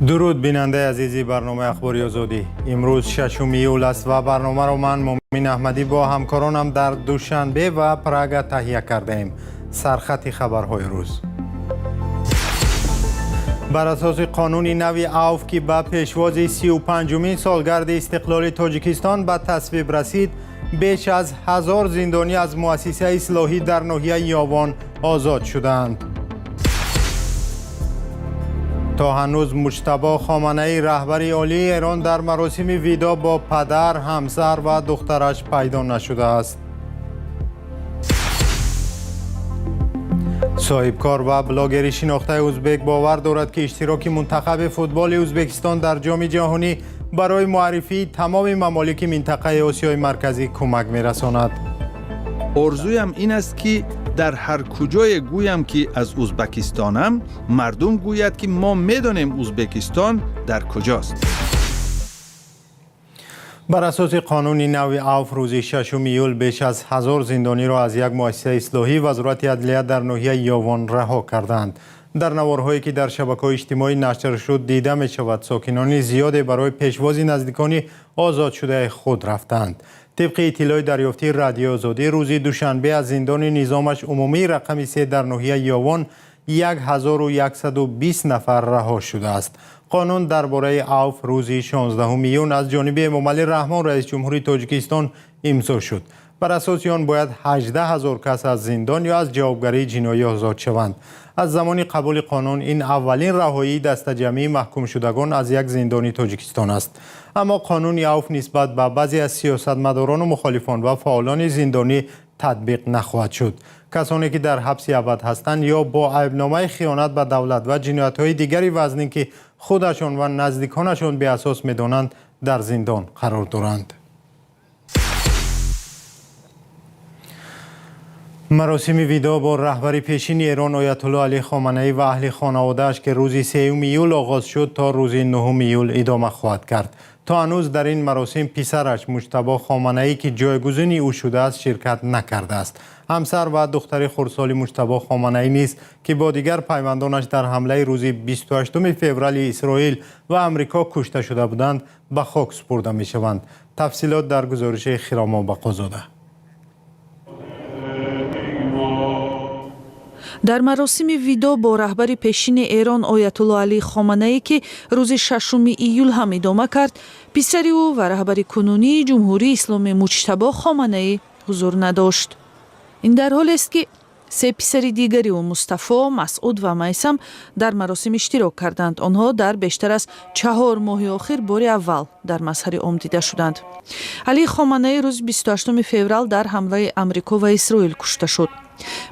Дуруд, бинандаи азизи барномаи Ахбори Озодӣ. Имрӯз 6 июл аст ва барномаро ман, Мумин Аҳмадӣ, бо ҳамкоронам дар Душанбе ва Прага таҳия кардаем. Сархати хабарҳои рӯз: бар асоси қонуни нави авф, ки ба пешвози 35-умин солгарди истиқлоли Тоҷикистон ба тасвиб расид, беш аз 1000 зиндонӣ аз муассисаи ислоҳӣ дар ноҳияи Ёвон озод шуданд. То ҳанӯз Муҷтабо Хоманаӣ, раҳбари олии Эрон, дар маросими видо бо падар, ҳамсар ва духтараш пайдо нашудааст. Соҳибкор ва блогери шинохтаи узбек бовар дорад, ки иштироки мунтахаби футболи Ӯзбекистон дар Ҷоми ҷаҳонӣ барои муаррифии тамоми мамолики минтақаи Осиёи Марказӣ кӯмак мерасонад. Орзуям ин аст, ки дар ҳар куҷое гӯям, ки аз Узбакистонам, мардум гӯяд, ки мо медонем, Узбекистон дар куҷост. Бар асоси қонуни нави авф, рӯзи 6 июл беш аз 1000 зиндониро аз як муассисаи ислоҳии Вазорати адлия дар ноҳияи Ёвон раҳо карданд. Дар наворҳое, ки дар шабакаҳои иҷтимоӣ нашр шуд, дида мешавад, сокинони зиёде барои пешвози наздикони озодшудаи худ рафтанд. Тибқи иттилои дарёфтии Радиои Озодӣ, рӯзи душанбе аз зиндони низомаш умумии рақами 3 дар ноҳияи Ёвон 1120 нафар раҳо шудааст. Қонун дар бораи авф рӯзи 16 июн аз ҷониби Эмомалӣ Раҳмон, раиси ҷумҳури Тоҷикистон, имзо шуд. Бар асоси он бояд 18 ҳазор кас аз зиндон ё аз ҷавобгарии ҷиноӣ озод шаванд. Аз замони қабули қонун ин аввалин раҳоии дастаҷамъии маҳкумшудагон аз як зиндони Тоҷикистон аст. Аммо қонуни авф нисбат ба баъзе аз сиёсатмадорону мухолифон ва фаъолони зиндонӣ татбиқ нахоҳад шуд. Касоне, ки дар ҳабси абад ҳастанд ё бо айбномаи хиёнат ба давлат ва ҷиноятҳои дигари вазнин, ки худашон ва наздиконашон беасос медонанд, дар зиндон қарор доранд. Маросими видо бо раҳбари пешини Эрон, Оятулло Алӣ Хоманаӣ, ва аҳли хонаводааш, ки рӯзи 3 июл оғоз шуд, то рӯзи 9 июл идома хоҳад кард. То ҳанӯз дар ин маросим писараш, Муҷтабо Хоманаӣ, ки ҷойгузини ӯ шудааст, ширкат накардааст. Ҳамсар ва духтари хурдсоли Муҷтабо Хоманаӣ низ, ки бо дигар пайвандонаш дар ҳамлаи рӯзи 28 феврали Исроил ва Амрико кушта шуда буданд, ба хок супурда мешаванд. Тафсилот дар гузориши Хиромо Бақозода. Дар маросими видо бо раҳбари пешини Эрон, Оятулло Алӣ Хоманаӣ, ки рӯзи 6 июл ҳам идома кард, писари ӯ ва раҳбари кунунии Ҷумҳурии Исломӣ, Муҷтабо Хоманаӣ, ҳузур надошт. Ин дар ҳолест, ки се писари дигари ӯ, Мустафо, Масъуд ва Майсам, дар маросим иштирок карданд. Онҳо дар бештар аз 4 моҳи охир бори аввал дар мазҳари ом дида шуданд. Алӣ Хоманаӣ рӯзи 28 феврал дар ҳамлаи Амрико ва Исроил кушта шуд.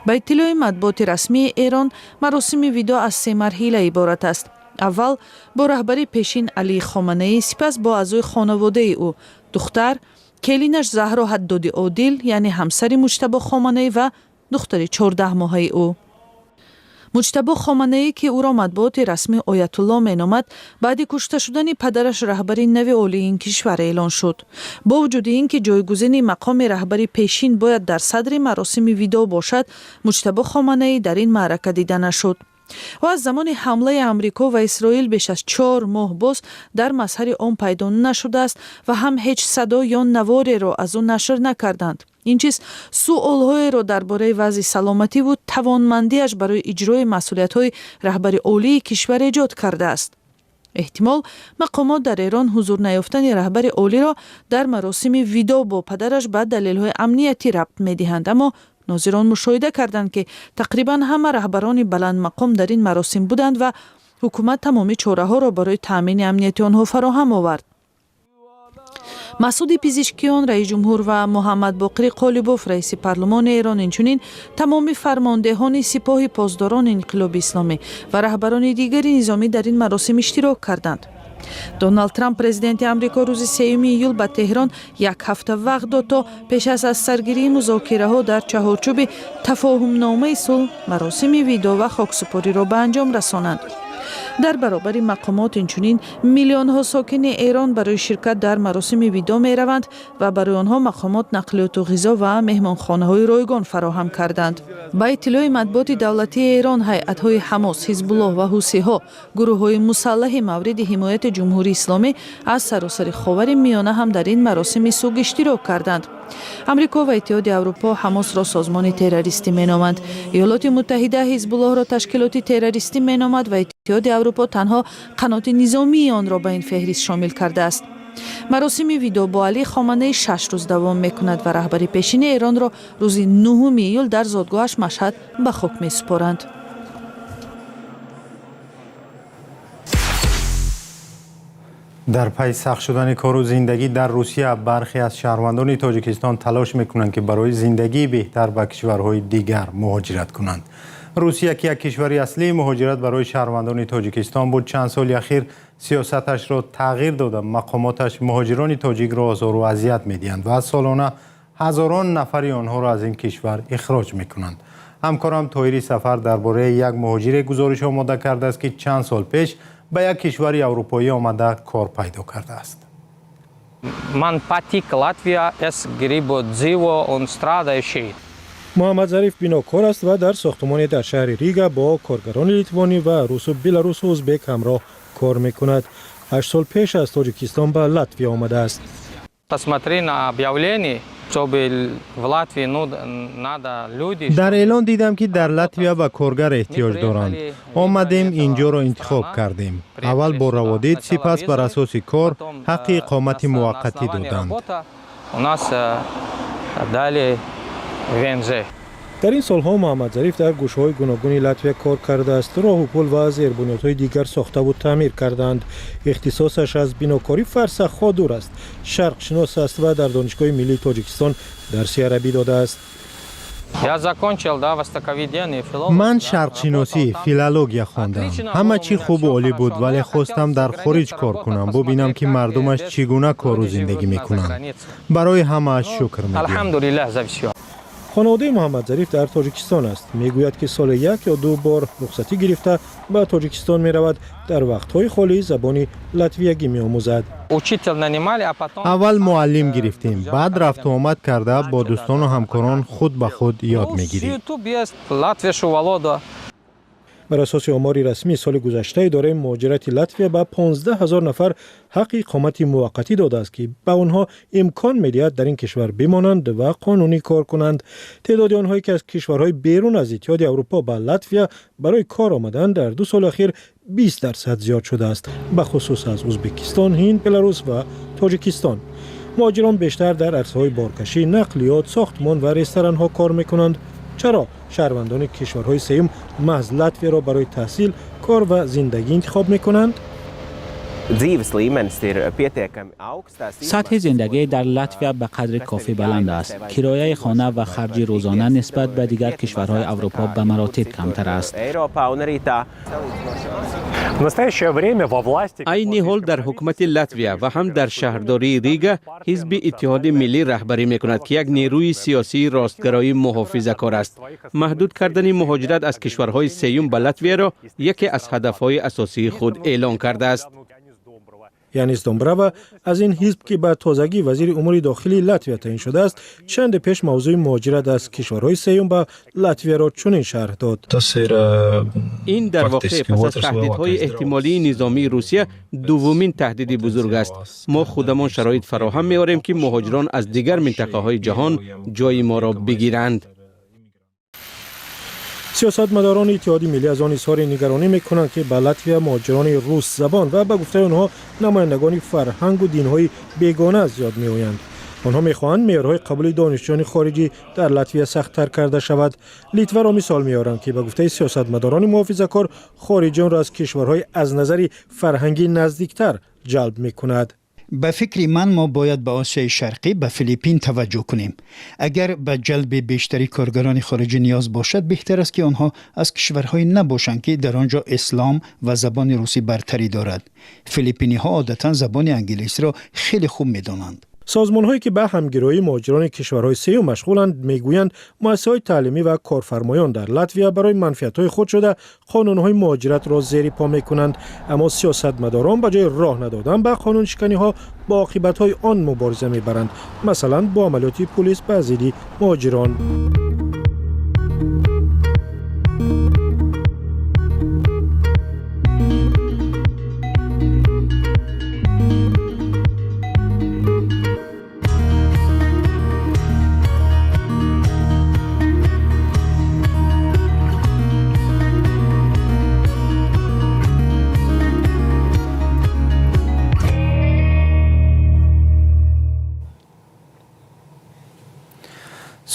Ба иттилои матбуоти расмии Эрон, маросими видо аз се марҳила иборат аст: аввал бо раҳбари пешин Алӣ Хоманаӣ, сипас бо аъзои хонаводаи ӯ, духтар, келинаш Заҳро Ҳаддоди Одил, яъне ҳамсари Муҷтабо Хоманаӣ, ва духтари 14-моҳаи ӯ. Муҷтабо Хоманаӣ, ки ӯро матбуоти расмӣ Оятулло меномад, баъди кушта шудани падараш раҳбари нави олии ин кишвар эълон шуд. Бо вуҷуди ин ки ҷойгузини мақоми раҳбари пешин бояд дар садри маросими видо бошад, Муҷтабо Хоманаӣ дар ин маърака дида нашуд. Ӯ аз замони ҳамлаи Амрико ва Исроил беш аз 4 моҳ боз дар мазҳари ом пайдо нашудааст ва ҳам ҳеҷ садо ё навореро аз ӯ нашр накарданд. Ин чиз суолҳоеро дар бораи вазъи саломативу тавонмандиаш барои иҷрои масъулиятҳои раҳбари олии кишвар эҷод кардааст. Эҳтимол, мақомот дар Эрон ҳузур наёфтани раҳбари олиро дар маросими видо бо падараш ба далелҳои амниятӣ рабт медиҳанд, аммо нозирон мушоҳида карданд, ки тақрибан ҳама раҳбарони баландмақом дар ин маросим буданд ва ҳукумат тамоми чораҳоро барои таъмини амнияти онҳо фароҳам овард. Масуди Пизишкиён, раиси ҷумҳур, ва Муҳаммад Боқири Қолибоф, раиси парлумони Эрон, инчунин тамоми фармондеҳони Сипоҳи Посдорони Инқилоби Исломӣ ва раҳбарони дигари низомӣ дар ин маросим иштирок карданд. Доналд Трамп, президенти Амрико, рӯзи 3 июл ба Теҳрон як ҳафта вақт дод, то пеш аз саргирии музокираҳо дар чаҳорчӯби тафоҳумномаи сулҳ маросими видо ва хоксупориро ба анҷом расонанд. Дар баробари мақомот инчунин миллионҳо сокини Эрон барои ширкат дар маросими видоъ мераванд ва барои онҳо мақомот нақлиёту ғизо ва меҳмонхонаҳои ройгон фароҳам карданд. Ба иттилои матбуоти давлатии Эрон, ҳайатҳои Ҳамос, Ҳизбуллоҳ ва Ҳусиҳо, гурӯҳҳои мусаллаҳи мавриди ҳимояти Ҷумҳурии Исломӣ, аз саросари Ховари Миёна ҳам дар ин маросими суг иштирок карданд. Амрико ва Иттиҳоди Аврупо Ҳамосро созмони террористӣ меноманд. Иёлоти Муттаҳида Ҳизбуллоҳро ташкилоти террористӣ меномад ва Иттиҳоди Аврупо танҳо қаноти низомии онро ба ин феҳрист шомил кардааст. Маросими видоъ бо Алӣ Хоманаи 6 рӯз давом мекунад ва раҳбари пешини Эронро рӯзи 9 июл дар зодгоҳаш Машҳад ба хок месупоранд. Дар пайи сахт шудани кору зиндагӣ дар Русия, бархе аз шаҳрвандони Тоҷикистон талош мекунанд, ки барои зиндагии беҳтар ба кишварҳои дигар муҳоҷират кунанд. Русия, ки як кишвари аслии муҳоҷират барои шаҳрвандони Тоҷикистон буд, чанд соли ахир сиёсаташро тағйир дода, мақомоташ муҳоҷирони тоҷикро озору азият медиҳанд ва солона ҳазорон нафари онҳоро аз ин кишвар ихроҷ мекунанд. Ҳамкорам Тоҳири Сафар дар бораи як муҳоҷире гузориш омода кардааст, ки чанд сол пеш ба як кишвари аврупоӣ омада, кор пайдо кардааст. Man patīk Latvija, es gribu dzīvo un strādāju šeit. Муҳаммад Зариф бинокор аст ва дар сохтмоне дар шаҳри Рига бо коргарони литвонӣ ва русу, беларусу узбек ҳамроҳ кор мекунад. 8 сол пеш аз Тоҷикистон ба Латвия омадааст. Посмотри на объявление, чтобы в Латвии, ну, надо люди. Дар эълон дидам, ки дар Латвия ба коргар эҳтиёҷ доранд. Омадем, инҷоро интихоб кардем. Аввал бо раводид, сипас бар асоси кор ҳаққи иқомати муваққатӣ доданд. У нас дали ВНЖ. Дар ин солҳо Муҳаммад Зариф дар гӯшаҳои гуногуни Латвия кор кардааст. Роҳу пул ва зербунёдҳои дигар сохтаву таъмир карданд. Ихтисосаш аз бинокорӣ фарсахҳо дур аст. Шарқшинос аст ва дар Донишгоҳи миллии Тоҷикистон дарси арабӣ додааст. Я закончил, да, востоковедение, филолог. Ман шарқшиносӣ, филология хондам. Ҳама чӣ хубу олӣ буд, вале хостам дар хориҷ кор кунам, бубинам, ки мардумаш чӣ гуна кору зиндагӣ мекунанд. Барои ҳамааш шукр мегӯям. Алҳамдулиллаҳ за всё. Хонаводаи Муҳаммад Зариф дар Тоҷикистон аст. Мегӯяд, ки соли як ё ду бор рухсатӣ гирифта ба Тоҷикистон меравад. Дар вақтҳои холӣ забони латвиягӣ меомӯзад. Учитель нанимали, а потом Аввал муаллим гирифтем, баъд рафту омад карда, бо дӯстону ҳамкорон худ ба худ ёд мегирӣ. YouTube есть, латвийшу валоду. Бар асоси омори расмии соли гузашта, идораи муҳоҷирати Латвия ба 15 ҳазор нафар ҳаққи иқомати муваққатӣ додааст, ки ба онҳо имкон медиҳад дар ин кишвар бимонанд ва қонунӣ кор кунанд. Теъдоди онҳое, ки аз кишварҳои берун аз Иттиҳоди Аврупо ба Латвия барои кор омаданд, дар 2 соли ахир 20% зиёд шудааст, бахусус аз Узбекистон, Ҳинд, Беларус ва Тоҷикистон. Муҳоҷирон бештар дар арсаҳои боркашӣ, нақлиёт, сохтмон ва ресторанҳо кор мекунанд. Чаро шаҳрвандони кишварҳои сеюм маҳз Латвияро барои таҳсил, кор ва зиндагӣ интихоб мекунанд? Dzīves līmenis ir pietiekami augsts. Tās Сатҳи зиндагӣ дар Латвия ба қадри кофӣ баланд аст. Кирояи хона ва харҷи рӯзона нисбат ба дигар кишварҳои Аврупо ба маротиб камтар аст. Eiropā un arī tā В настоящее время во власти Айни ҳол дар ҳукумати Латвия ва ҳам дар шаҳрдории Рига ҳизби Иттиҳоди Миллӣ раҳбарӣ мекунад, ки як нерӯи сиёсии ростгароии муҳофизакор аст. Маҳдуд кардани муҳоҷират аз кишварҳои сеюм ба Латвияро яке аз ҳадафҳои асосии худ эълон кардааст. Янис Домбрава аз ин ҳизб, ки ба тозагӣ вазири умури дохилии Латвия таъин шудааст, чанде пеш мавзӯи муҳоҷират аз кишварҳои сеюм ба Латвияро чунин шарҳ дод. Ин дар воқеъ пас аз таҳдидҳои эҳтимолии низомии Русия дуввумин таҳдиди бузург аст. Мо худамон шароит фароҳам меорем, ки муҳоҷирон аз дигар минтақаҳои ҷаҳон ҷои моро бигиранд. Сиёсатмадорони Иттиҳоди Миллӣ аз он изҳори нигаронӣ мекунанд, ки ба Латвия муҳоҷирони русзабон ва, ба гуфтаи онҳо, намояндагони фарҳангу динҳои бегона зиёд меоянд. Онҳо мехоҳанд меъёрҳои қабули донишҷӯёни хориҷӣ дар Латвия сахттар карда шавад. Литваро мисол меоранд, ки ба гуфтаи сиёсатмадорони муҳофизакор хориҷиёнро аз кишварҳои аз назари фарҳангӣ наздиктар ҷалб мекунад. Ба фикри ман, мо бояд ба Осиёи Шарқӣ, ба Филиппин таваҷҷӯҳ кунем. Агар ба ҷалби бештари коргарони хориҷӣ ниёз бошад, беҳтар аст, ки онҳо аз кишварҳое набошанд, ки дар он ҷо ислом ва забони русӣ бартарӣ дорад. Филиппиниҳо одатан забони англисиро хеле хуб медонанд. Созмонҳое, ки ба ҳамгироии муҳоҷирони кишварҳои сеюм машғуланд, мегӯянд, муассисаҳои таълимӣ ва корфармоён дар Латвия барои манфиатҳои худ шуда қонунҳои муҳоҷиратро зери по мекунанд. Аммо сиёсатмадорон ба ҷои роҳ надодан ба қонуншиканиҳо бо оқибатҳои он мубориза мебаранд, масалан, бо амалиёти пулис ба зидди муҳоҷирон.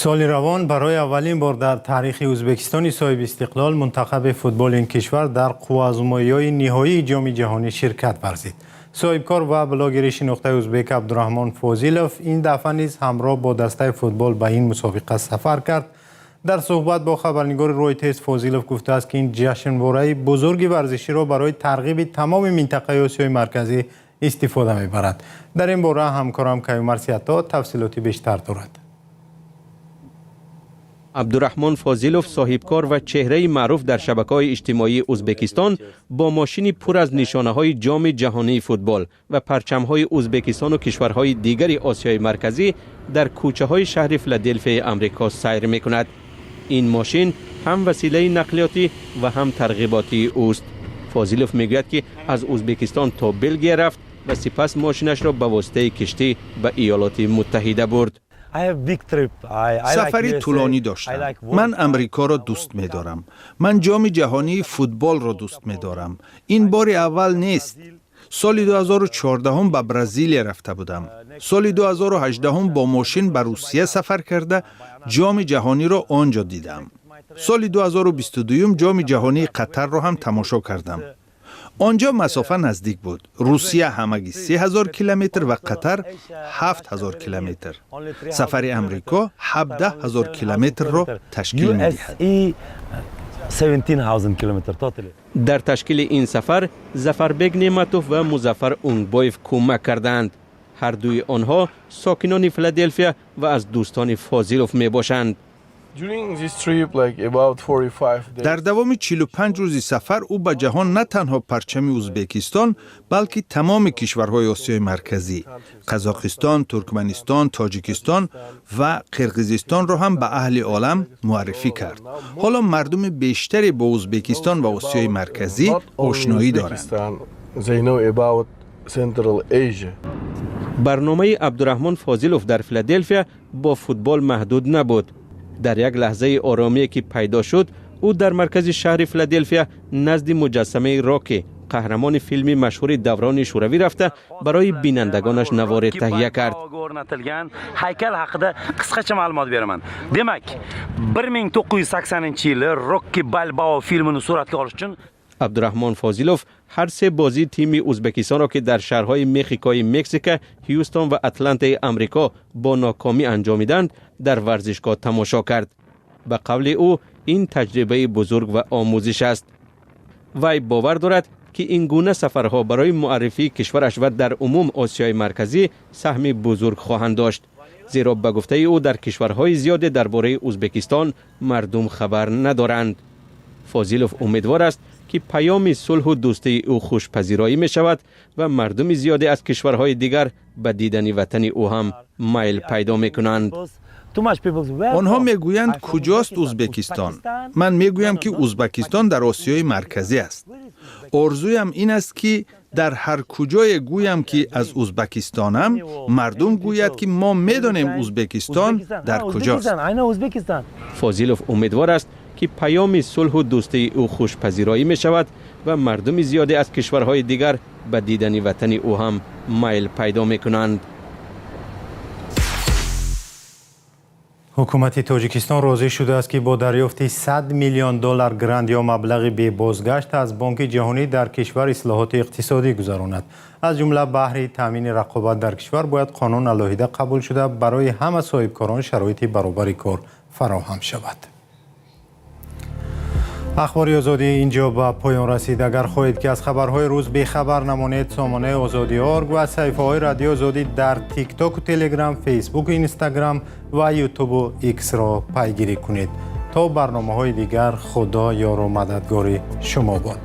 Соли равон барои аввалин бор дар таърихи Ӯзбекистони соҳибистиқлол мунтахаби футболи ин кишвар дар қувваазмоиҳои ниҳоии Ҷоми ҷаҳонӣ ширкат варзид. Соҳибкор ва блогери шинохтаи ӯзбек Абдураҳмон Фозилов ин дафъа низ ҳамроҳ бо дастаи футбол ба ин мусобиқа сафар кард. Дар суҳбат бо хабарнигори Ройтерс Фозилов гуфтааст, ки ин ҷашнвораи бузурги варзиширо барои тарғиби тамоми минтақаи Осиёи Марказӣ истифода мебарад. Дар ин бора ҳамкорам Каюмарс Ато тафсилоти бештар дорад. Абдураҳмон Фозилов, соҳибкор ва чеҳраи маъруф дар шабакаҳои иҷтимоии Ӯзбекистон, бо мошини пур аз нишонаҳои Ҷоми ҷаҳонии футбол ва парчамҳои Ӯзбекистону кишварҳои дигари Осиёи Марказӣ дар кӯчаҳои шаҳри Филаделфияи Амрико сайр мекунад. Ин мошин ҳам василаи нақлиётӣ ва ҳам тарғиботии ӯст. Фозилов мегӯяд, ки аз Ӯзбекистон то Белгия рафт ва сипас мошинашро ба воситаи киштӣ ба Иёлоти Муттаҳида бурд. Сафари тӯлонӣ доштам. Ман Амрикоро дӯст медорам, ман Ҷоми ҷаҳонии футболро дӯст медорам. Ин бори аввал нест. Соли 2014 ба Бразилия рафта будам. Соли 2018 бо мошин ба Русия сафар карда, Ҷоми ҷаҳониро он ҷо дидам. Соли 2022 Ҷоми ҷаҳонии Қатарро ҳам тамошо кардам. Он ҷо масофа наздик буд: Русия ҳамагӣ 3000 километр ва Қатар 7000 километр. Сафари Амрико 17 000 километрро ташкил медиҳад. Дар ташкили ин сафар Зафарбек Неъматов ва Музаффар Унгбоев кӯмак кардаанд. Ҳар дуи онҳо сокинони Филаделфия ва аз дӯстони Фозилов мебошанд. Дар давоми 45 рӯзи сафар ӯ ба ҷаҳон на танҳо парчами Ӯзбекистон, балки тамоми кишварҳои Осиёи Марказӣ, Қазоқистон, Туркманистон, Тоҷикистон ва Қирғизистонро ҳам ба аҳли олам муаррифӣ кард. Ҳоло мардуми бештаре бо Ӯзбекистон ва Осиёи Марказӣ ошноӣ доранд. Барномаи Абдураҳмон Фозилов дар Филаделфия бо футбол маҳдуд набуд. Дар як лаҳзаи оромие ки пайдо шуд, ӯ дар маркази шаҳри Филаделфия назди муҷассамаи Роки, қаҳрамони филми машҳури даврони шӯравӣ, рафта, барои бинандагонаш наворе таҳия кард. O'rnatilgan haykal haqida qisqacha ma'lumot beraman. Demak, 1980-yili Rokki Balboa filmini suratga olish uchun Абдураҳмон Фозилов ҳар се бозии тими Ӯзбекистонро, ки дар шаҳрҳои Мехикои Мексика, Ҳюстон ва Атлантаи Амрико бо нокомӣ анҷомиданд, дар варзишгоҳ тамошо кард. Ба қавли ӯ, ин таҷрибаи бузург ва омӯзиш аст. Вай бовар дорад, ки ин гуна сафарҳо барои муаррифии кишвараш ва дар умум Осиёи Марказӣ саҳми бузург хоҳанд дошт, зеро ба гуфтаи ӯ, дар кишварҳои зиёде дар бораи Ӯзбекистон мардум хабар надоранд. Фозилов умедвор аст, ки паёми сулҳу дӯстии ӯ хушпазироӣ мешавад ва мардуми зиёде аз кишварҳои дигар ба дидани ватани ӯ ҳам майл пайдо мекунанд. Онҳо мегӯянд: «Куҷост Ӯзбекистон?» Ман мегӯям, ки Ӯзбекистон дар Осиёи Марказӣ аст. Орзуям ин аст, ки дар ҳар куҷое гӯям, ки аз Ӯзбекистонам, мардум гӯяд, ки мо медонем Ӯзбекистон дар куҷост. Фозилов умедвор аст, ки паёми сулҳу дӯстии ӯ хушпазироӣ мешавад ва мардуми зиёде аз кишварҳои дигар ба дидани ватани ӯ ҳам майл пайдо мекунанд. Ҳукумати Тоҷикистон розӣ шудааст, ки бо дарёфти 100 миллион доллар грант ё маблағи бебозгашт аз Бонки Ҷаҳонӣ дар кишвар ислоҳоти иқтисодӣ гузаронад. Аз ҷумла, баҳри таъмини рақобат дар кишвар бояд қонун алоҳида қабул шуда, барои ҳама соҳибкорон шароити баробари кор фароҳам шавад. Ахбори Озодӣ инҷо ба поён расид. Агар хоҳед, ки аз хабарҳои рӯз бехабар намонед, сомонаи Озодӣ орг ва саҳифаҳои Радиои Озодӣ дар Тиктоку Телеграм, Фейсбуку Инстаграм ва Ютубу Иксро пайгирӣ кунед. То барномаҳои дигар, Худо ёру мададгори шумо бод.